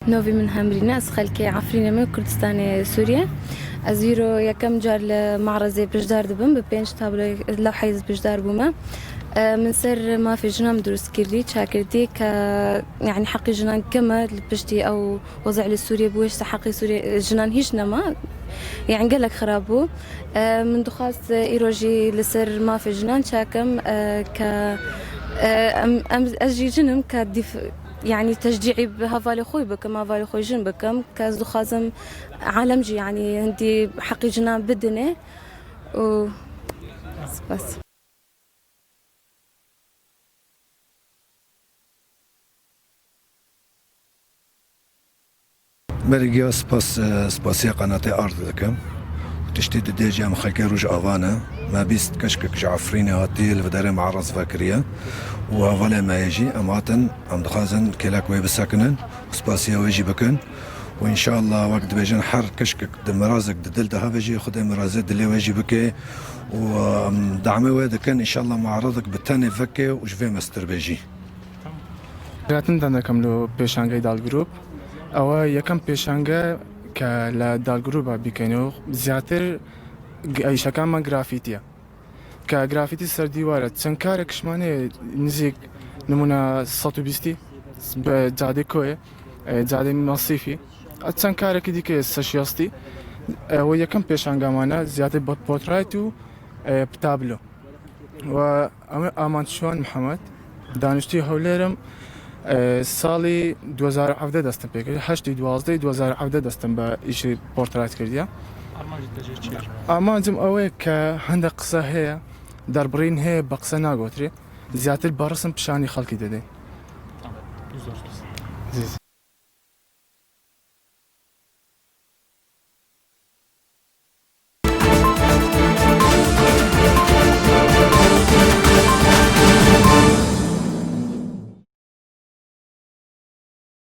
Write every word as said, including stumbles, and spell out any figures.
Novî min Hemrîn e, ez xelkê Efrînê me, Kurdistanê Sûriye. Ez îro yekem car li me'rezê beşdar dibim, bi pênc tablo lewheyê ez beşdar bûme. E, min ser mafê jinan dirust kirdî, çakirdî ke, yanî heqê jinan keme li piştî ew wezî li Sûriye bû, hişta heqê Sûriye, jinan hîç nema. Yanî gelek xirab bû. E, min dixwast, e, îro jî li ser mafê jinan çakim, e, ke, e, em, em, ez jî jinim ke dîf-, yanî teşcî'î bi hevalê xwe bikim, hevalê xwe jin bikim, ke ez dixwazim alem jî, yanî hindî heqê jinan bidine û spas. Berî giya spas, e, spasiya qenatê Ard dikim. Tiştê didê jî em xelkê Rojava ne. Me bîst keşkek ji Efrînê hatiye li vê derê me'rez vekiriye. Û hevalê me yê jî em hatin, em dixwazin kêlek wê bisekinin. Spasiya wê jî bikin. Û înşallah wek dibêjin her keşkek di mirazek di dil de hebe jî Xwedê mirazê dilê wê jî bike. Û, em, demê wê dikin înşallah me'rezek bi tenê veke û ji vê mestir be jî. Hatin dendekam li pêşangeyê Dal Group. Ew e yekem pêşange ke li Dal Group a bîkene û ziyadtir g-, îşeka me grafîtî ye. Ke grafîtî ser dîwar e, çend karek ji me hene nizîk nimûne sed û bîstî, bi cadê koyê, e, cadê masîfî. E, çend karekî dîke sed şêstî. E, we yekem pêşange me ne, ziyadtir bi portrayt û, e, bi tablo. Ve em ê Aman Şiwan Mihemed, daniştî Hewlêr im, e, salî du hezar û hevdeh destim pê kir, heştê duwazdeh du hezar û hevdeh destim bi îşê portret kiriye. Armancê te jê çi ye? Amancim ew e ke hindek qise heye, derbirîn heye, bi qise nagotirê, ziyadtir bi resim pişanî xelkî didê. Tamam. Zor. Zîz.